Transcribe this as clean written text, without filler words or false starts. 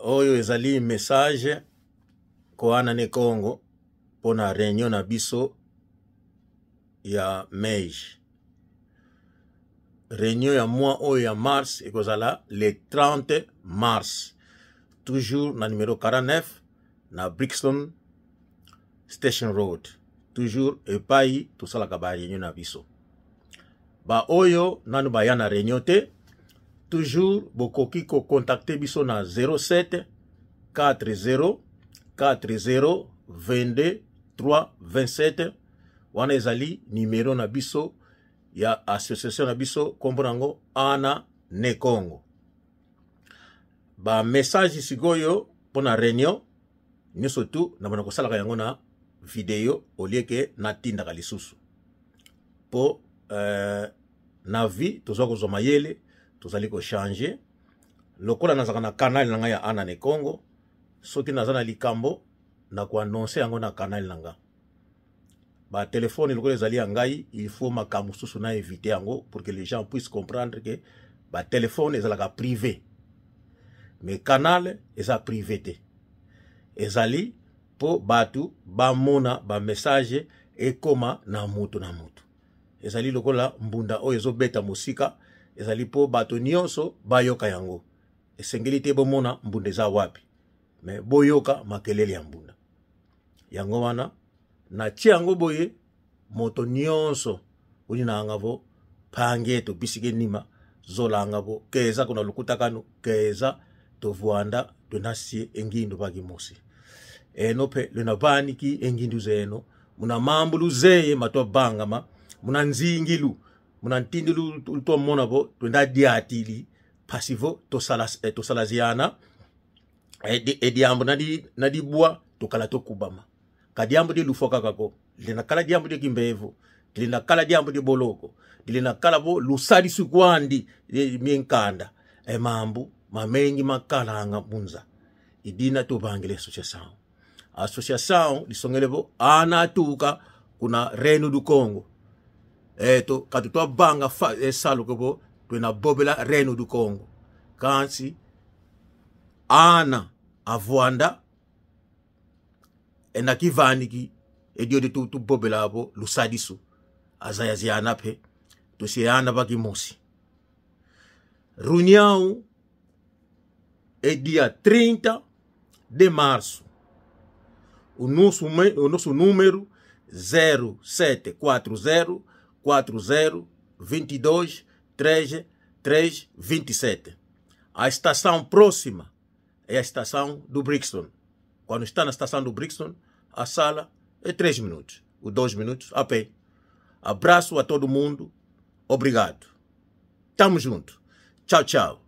Oyo ezali message koana ne Congo mpo na reunion na biso ya mej. Reunion ya mois oyo ya mars ekozala le 30 mars, toujours na numero 49 na Brixton Station Road, toujours epai tosalaka ba reunion na biso. Baoyo nanu baya na reunion te, toujours bokoki kocontacte biso na 07 40 40 22 3 27. Wana ezali numero na biso ya association na biso, nkombo nango Ana Ne Kongo. Ba message sikoyo mpo na reunion nyonso tu na bana kosalaka yango na video olie ke natindaka lisusu mpo na vie tozwa kozwa mayele, tozali kochange. Lokola nazalaka na canal na ngai ya Ana Ne Kongo, soki naza na likambo na koannonce yango na canal na nga. Batelefone lokola ezali ya ngai, il faut makambo mosusu na éviter yango pour que les gens puissent comprendre que batelefone ezalaka privé, mais canal eza privé te. Ezali mpo bato bamona bamessage ekoma na moto na moto. Ezali lokola mbunda oyo ezobeta mosika, ezali mpo bato nyonso bayoka yango. Esengeli te bomona mbunda eza wapi, me boyoka makelele ya mbunda. Yango wana natie yango boye, moto nyonso uni na yanga vo pange to bisike nima zolanga bo keza kuna lukuta kanu keza tovuanda twenasie engindu bakimosi eno pe lwena baniki engindu zeno muna mambu luzeye matwa bangama muna nzingilu muna ntindi lutwa mona bo twenda diatili pasivo tosala tosala ziana ediambo na dibwa tokala tokubama kadiambo di lufo kaka ko lina kala diambo di kimbevu lina kala diambo di boloko lina kala bo lusali sukwandi mienkanda emambu mamengi makalanga munza idina tobangile association association lisongele bo anatuka kuna Reino du Congo eto katu twabanga saluko bo twena bobela Reino du Congo kansi ana avuanda enakivaniki ediodi tubobela bo lusadisu azayaziana pe tosiyana bakimosi. Reunião é dia 30 de março. O nosso número 0740 40 22 3 3 27. A estação próxima é a estação do Brixton. Quando está na estação do Brixton, a sala é 3 minutos, ou 2 minutos a pé. Abraço a todo mundo. Obrigado. Tamo junto. Tchau, tchau.